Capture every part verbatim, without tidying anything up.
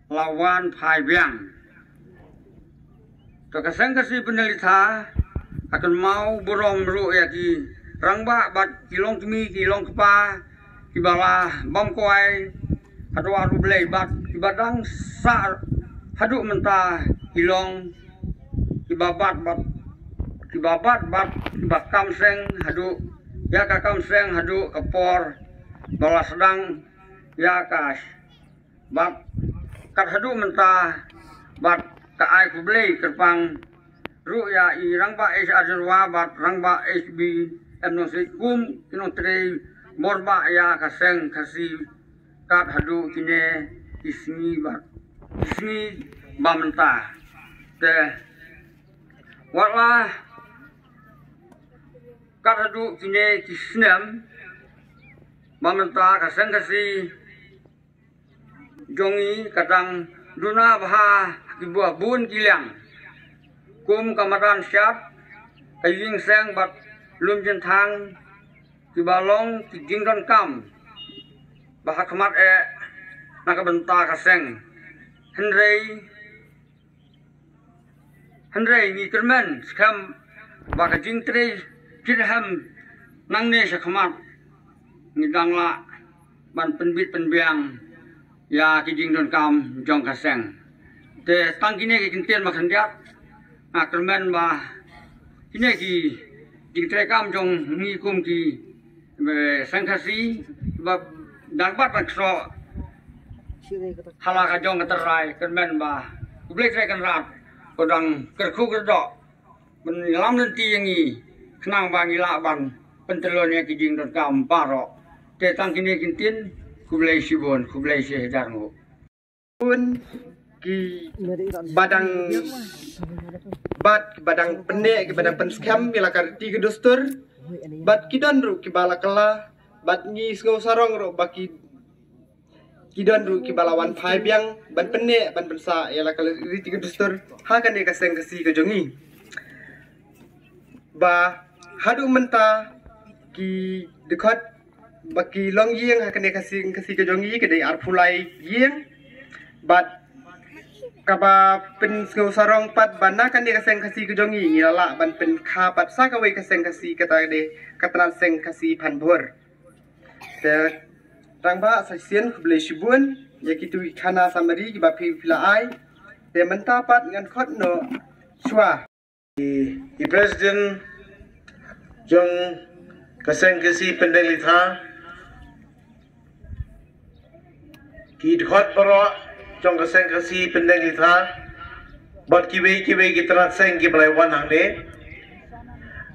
la wan phai biang. To ka seng Khasi Pyndenglitha ka kynmaw burom ruh ïa ki rangbah bad ki longkmie ki longkpa kiba la bam kwai haduh U Blei bad kiba dang sah haduh mynta ki long kiba bat bad kiba bat bad kiba kam seng haduh ïa ka kam seng haduh ka por ba la sdang ïa ka bad kat haduh mynta bad ka ai khublei kyrpang ruh ïa i rangbah H R Jyrwa bad rangbah H B M Nongsiej kum ki nongtrei morbah ïa ka seng Khasi kat haduh kine ki sngi bad ki sngi ba mynta. Te wat la kat haduh kine ki snem ba mynta ka seng Khasi jong ngi ka dang duna bha ha kiba bun ki liang kum ka madan shad, ka ïing seng bad lum jynthang kiba long ki jingdonkam ba ha khmat eh na ka bynta ka seng. Hynrei Hynrei ngi kyrmen skhem ba ka jingtrei shitrhem nangne sha khmat ngi dang lah ban pynbit pynbiang ïa ki jingdonkam jong ka seng. Te tang kine ki kyntien ba khyndiat nga kyrmen ba kine ki jingtrei kam jong ngi kum ki seng Khasi ba dang bat ban kso ha la ka jong ka trai kyrmen ba U Blei Trai Kynrad u dang kyrkhu kyrdoh ban ïalam lynti ïa ngi khnang ba ngi lah ban pyntyllun ïa ki jingdonkam baroh. Te tang kine ki ktien, khublei shibun, khublei shihajar nguh. Bun ki ba dang bat, ki ba dang pynneh, ki ba dang pynskhem ïa la ka riti ka dustur. Bad ki don ruh kiba la kylla bad ngi sngew sarong ruh ba ki ki don ruh kiba la wan phai biang ban pynneh ban pynsah ïa la ka riti ka dustur ha kane ka seng Khasi ka jong ngi. Ba haduh mynta ki dkhot ba ki long ïing ha kane ka seng Khasi ka jong ngi ka dei arphew lai ïing. Bad kaba pynsngew sarong pat ba na kane ka seng Khasi ka jong ngi ngi la lah ban pynkha pat sa kawei ka seng Khasi, kata ka dei ka tnat seng Khasi Phanbhur. Te rangbah sa shisien khublei shibun ïa kitu ki khana samari kiba phi phi la ai. Te mynta pat ngan khot noh shuwa i president jong ka seng Khasi Pyndenglitha, ki dkhot baroh jong ka seng Khasi Pyndenglitha bad kiwei kiwei ki tnat seng kiba la wan hangne.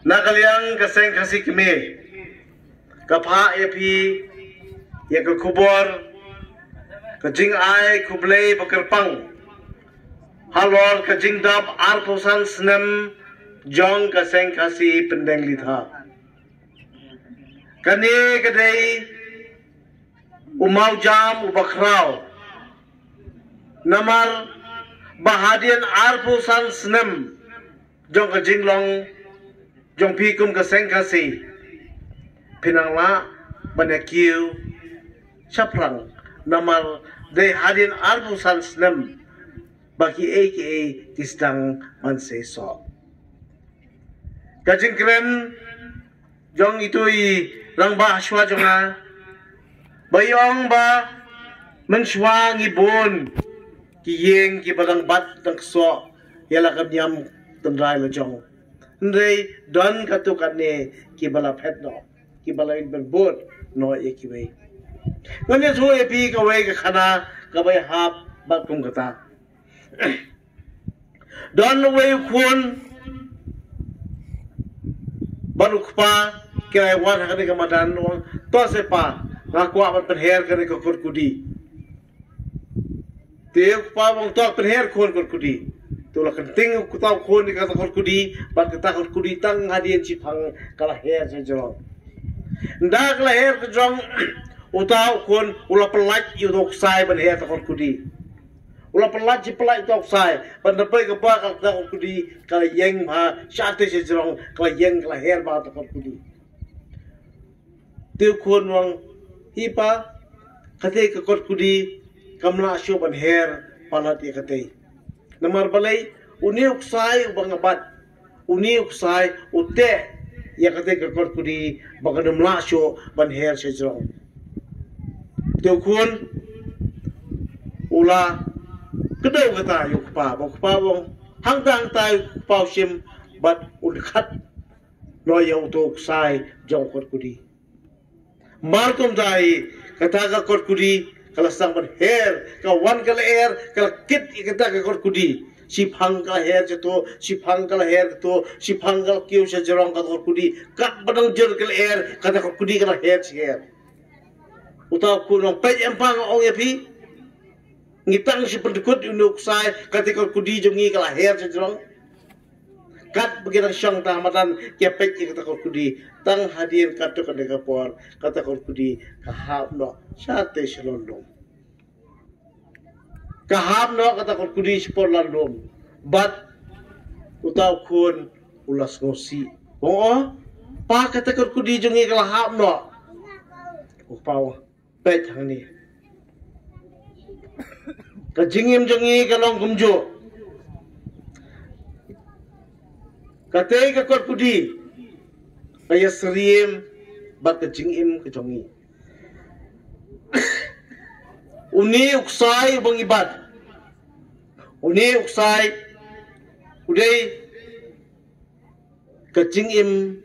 Na ka liang ka seng Khasi Kmie, ka phah ïa phi ïa ka khubor ka jingai khublei ba kyrpang halor ka jingdap arphew san snem jong ka seng Khasi Pyndenglitha. Kane ka dei u mawjam uba khraw, namar ba hadien arphew san snem jong ka jinglong jong phi kum ka seng Khasi, phi nang lah ban ïa kiew shaphrang, namar dei hadien arphew san snem ba kiei kiei ki sdang ban seisoh. Ka jingkren jong itu i rangbah shuwa jong nga ba i ong ba mynshuwa ngi bun ki ïing kiba dang bat dang ksoh ïa la ka niam tynrai la jong. Hynrei don katto katne kiba la phet noh, kiba la ït ban bud noh ïa kiwei. Ngan ïathuh ïa phi kawei ka khana kaba ïahap bad kum kata. Don uwei u khun bad u kpa ki la wan ha kane ka madan, u ong, to se pa, nga kwah ban pynher kane ka kot kudi. Te u kpa u ong, to pynher khun kot kudi. Te u la kynting u kpa u khun ïa kata kot kudi bad kata kot kudi tang hadien shiphang ka la her sha jrong. Ynda ka la her sha jrong, uta u khun u la pyllait ïa uta u ksai ban her ta kot kudi. U la pyllait shi pyllait uta u ksai ban da poi ka ba ka kot kudi ka la ïeng bha shatei sha jrong, ka la ïeng, ka la her bha ta kot kudi. Te u khun u ong, hi pa, kata ka kot kudi kam lah shuh ban her palat ïa katei. Namar balei? Une u ksai uba nga bat, une u ksai u teh ïa katei ka kot kudi ba kan ym lah shuh ban her sha jrong. Te u khun u la kdew kata ïa u kpa, ba u kpa u ong, hangta hangta ïa u kpa u shim bad u dkhat noh ïa uto u ksai jong u kot kudi. Mar kumta hi kata ka kot kudi ka la sdang ban her, ka wan ka la er, ka la kit ïa kata ka kot kudi. Shiphang ka la her sha to, shiphang ka la her sha to, shiphang ka la kiew sha jrong kata kot kudi. Katba dang jur ka la er, kata kot kudi ka la her shi her. Uta u khun u ong, peit em pa, nga ong ïa phi, ngi tang shu pyndkut ïa une u ksai, kata kot kudi jong ngi ka la her sha jrong. Katba ki dang shong tang ha madan, ki ïa peit ïa kata kot kudi. Tang hadien katto katne ka por, kata kot kudi ka hap noh shatei sha lon lum. Ka hap noh kata kot kudi sha por lon lum. Bad uta u khun u la sngewsih. U ong, o pa, kata kot kudi jong ngi ka la hap noh. U kpa u ong, peit hangne, ka jingim jong ngi ka long kumjuh. Katei ka kot kudi ka ïasyriem bad ka jingim ka jong ngi. Une u ksai uba ngi bat, une u ksai u dei ka jingim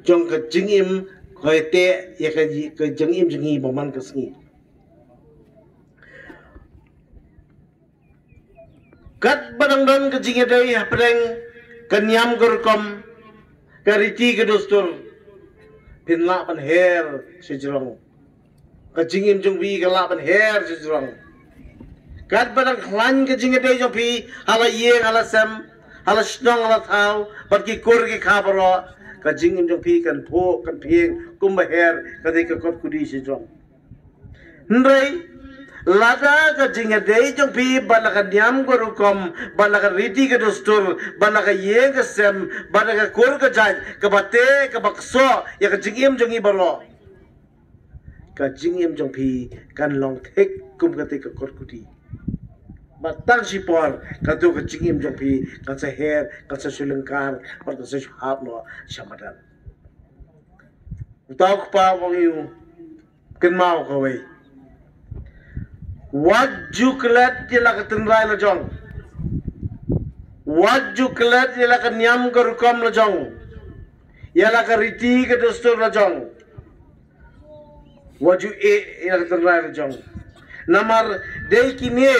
jong, ka jingim ka ïateh ïa ka, ka jingim jong ngi ba man ka sngi. Katba dang don ka jingïadei hapdeng ka niam ka rukom, ka riti ka dustur, phin lah ban her sha jrong. Ka jingim jong phi ka lah ban her sha jrong. Katba dang khlaiñ ka jingïadei jong phi ha la ïing ha la sem, ha la shnong ha la thaw, bad ki kur ki kha baroh, ka jingim jong phi kan phuh kan phieng kumba her katei ka kot kudi sha jrong. Hynrei lada ka jingïadei jong phi bad la ka niam ka rukom, bad la ka riti ka dustur, bad la ka ïing ka sem, bad la ka kur ka jait kaba teh kaba ksoh ïa ka jingim jong ngi baroh, ka jingim jong phi kan long thik kum katei ka kot kudi. Bad tang shipor kato ka jingim jong phi kan sa her, kan sa shu lyngkar, bad kan sa shu hap noh sha madan. Uta u kpa u ong ïa u, kynmaw kawei. Wat ju klet ïa la ka tynrai la jong. Wat ju klet ïa la ka niam ka rukom la jong, ïa la ka riti ka dustur la jong. Wat ju ïeh ïa la ka tynrai la jong. Namar dei kine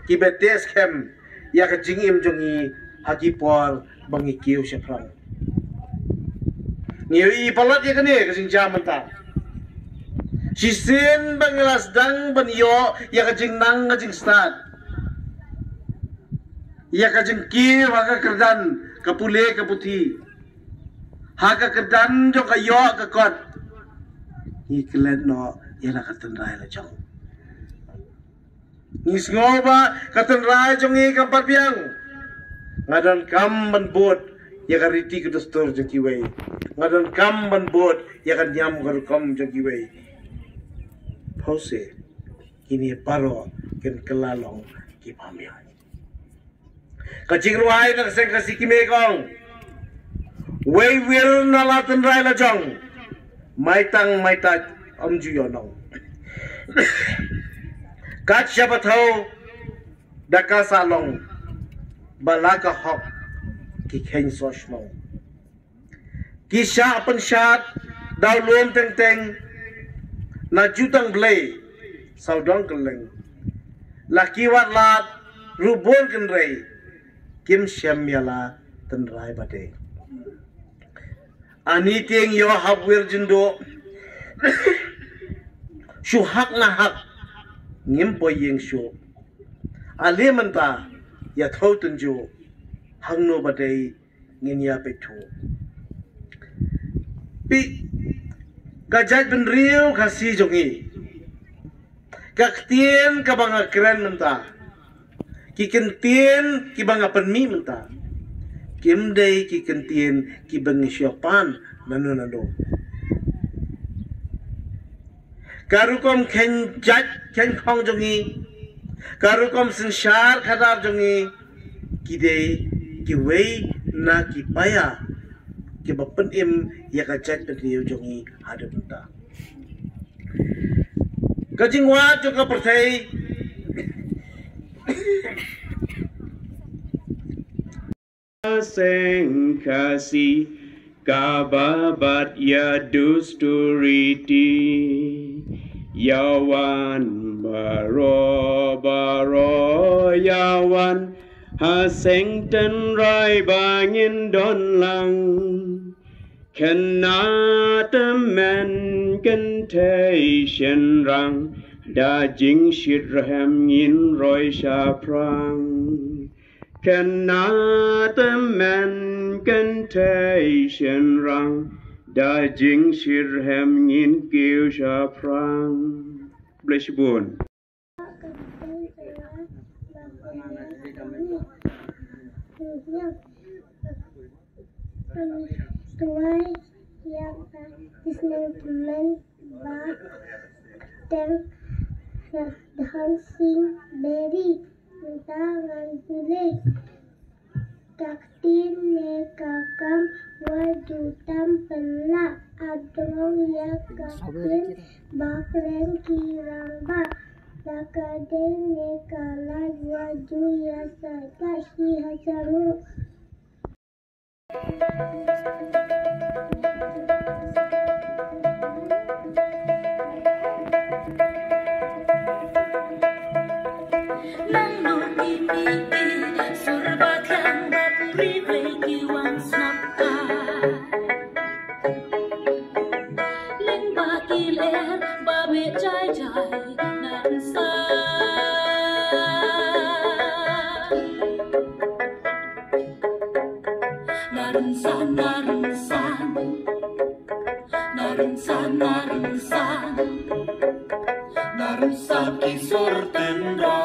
kiba teh skhem ïa ka jingim jong ngi ha ki por ba ngi kiew shaphrang. Ngi ïohi palat ïa kane ka jingjia mynta. Shisien ba ngi la sdang ban ïoh ïa ka jingnang ka jingstad, ïa ka jingkiew ha ka kyrdan ka pule ka puthi, ha ka kyrdan jong ka ïoh ka kot, ngi klet noh ïa la ka tynrai la jong. Ngi sngew ba ka tynrai jong ngi kam pat biang. Nga donkam ban bud ïa ka riti ka dustur jong kiwei. Nga donkam ban bud ïa ka niam ka rukom jong kiwei. Phewse, kine baroh kin kylla long ki bym biang. Ka jingrwai na ka seng Khasi Kmie ka ong, wei wir na la tynrai la jong, mai tang mai tait ym ju ïoh nong. Kat shaba thew da ka sah long, ba la ka hok ki kheiñ soh shnong. Ki shah pynshad daw lum teng teng, na jutang Blei sawdong kylleng. La ki wad lad ruh bun kynrei, kim shem ïa la tynrai ba dei. Ani tieng ïoh hap wir jynduh, shu hak na hak ngim poi ïing shuh. Ale mynta ïa thew tynjuh, hangno ba dei ngin ïa peit thuh. Phi, ka jaitbynriew Khasi jong ngi, ka ktien kaba nga kren mynta, ki kyntien kiba nga pynmih mynta, kim dei ki kyntien kiba ngi shu pan nano nano. Ka rukom kheiñ jait kheiñ khong jong ngi, Ka rukom synshar khadar jong ngi ki dei kiwei na ki paia kiba pynim ïa ka jaitbynriew jong ngi haduh mynta. Ka jingwad jong ka pyrthei. Seng Khasi kaba bat ïa dusturiti. Ïa wan baroh baroh, ïa wan ha seng tynrai ba ngin don lang. Kynnoh tymmen kynthei shynrang, da jingshitrhem ngin roi shaphrang. Kynnoh tymmen kynthei shynrang, da jingshitrhem ngin kiew shaphrang. Khublei shibun. Tuwai ïa ka disneyman ba teng Dancing Berry. Mynta ngan pule. Ka ktien ne ka kam wat ju tam pynlah. Adrong ïa ka ktien ba kren ki rangbah. La ka dei ne ka lad wat ju ïa sa ka shi ha samu. Nang nong imi i sur ba thiang ba puri wei ki wan snap ka. Leng ba ki ler ba be jai jai na rynsan. Na rynsan, na rynsan. Na rynsan, na rynsan. Na rynsan ki sur tynrai.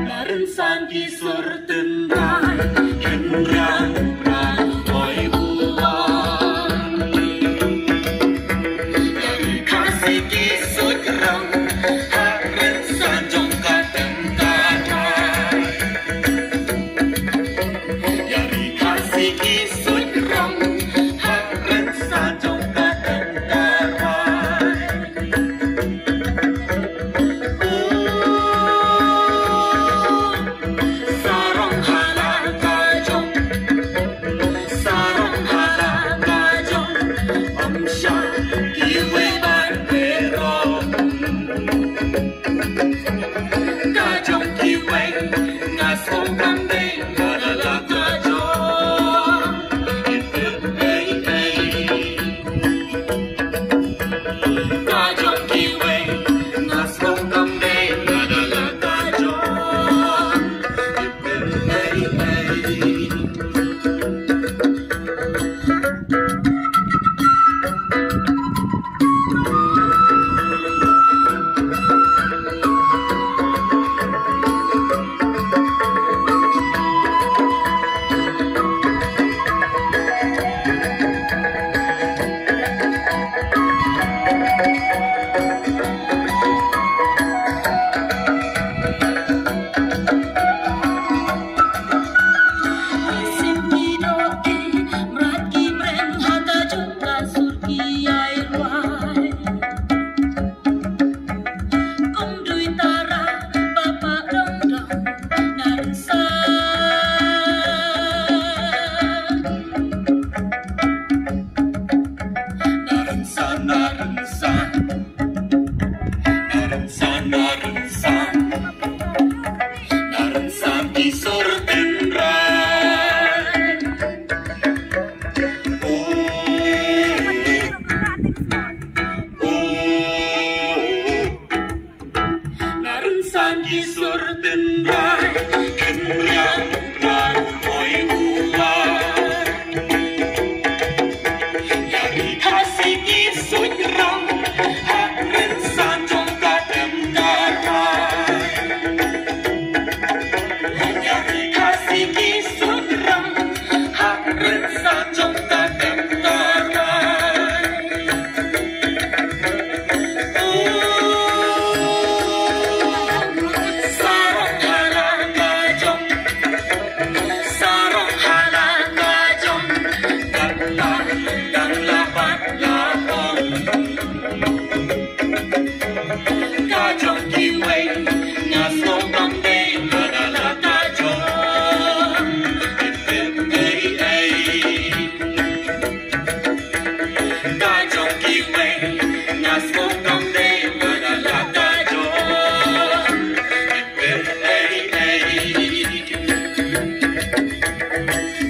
Na rynsan ki sur tynrai, kin rang rang oi u wan. Ïa ri Khasi ki suit rong, ha rynsan jong ka tem ka trai. Ïa ri Khasi ki suit rong,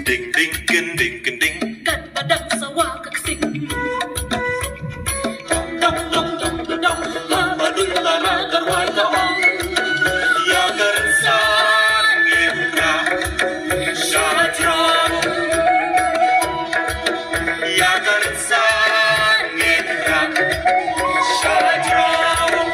Ding ding kin ding kin ding. Kat ba dang sawa ka ksik. Dong dong dong dong dong dong. Ha ba dun ba ra ka rwai ka ong. Ya ka rynsan ngin ra sha jrong. Ya ka rynsan ngin ra sha jrong.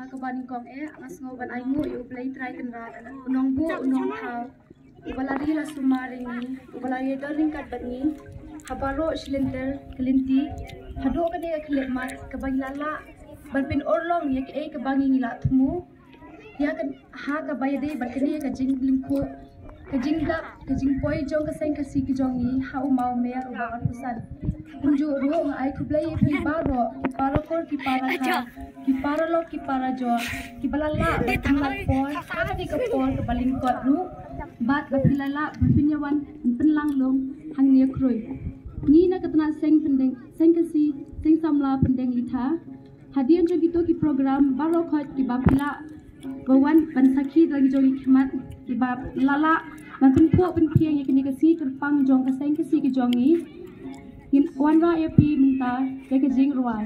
Ha kaba nyngkong eh, nga sngew ban ai nguh ïa U Blei Trai Kynrad, U Nongbuh U Nongthaw, uba la ri la sumar ïa ngi, uba la ïadon ryngkat bad ngi ha baroh shi lynter ka lynti, haduh kane ka khyllipmat kaba ngi la lah ban pynurlong ïa kaei kaba ngi ngi la thmu. Ïa kan ha kaba ïadei bad kane ka jinglyngkhuh, ka jingdap, ka jingpoi jong ka seng Khasi ka jong ngi ha u mawmer uba arphew san. Kumjuh ruh nga ai khublei ïa phi baroh, ki para kur, ki para kha, ki para lok, ki para jor, kiba la lah ban pynlait por ha kane ka por kaba lyngkot ruh, bad ba phi la lah ban pynïawan pynlang lum hangne khrui. Ngi na ka tnat seng pyndeng, seng Khasi, seng samla pyndeng litha, hadien jong kito ki program baroh khoit kiba phi lah ban wan ban sakhi da la ki jong ki khmat, kiba la lah ban pynphuh pynphieng ïa kine ki sngi kyrpang jong ka seng Khasi ka jong ngi. Ngin wanrah ïa phi mynta ïa ka jingrwai.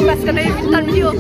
Pas kena ikutan video.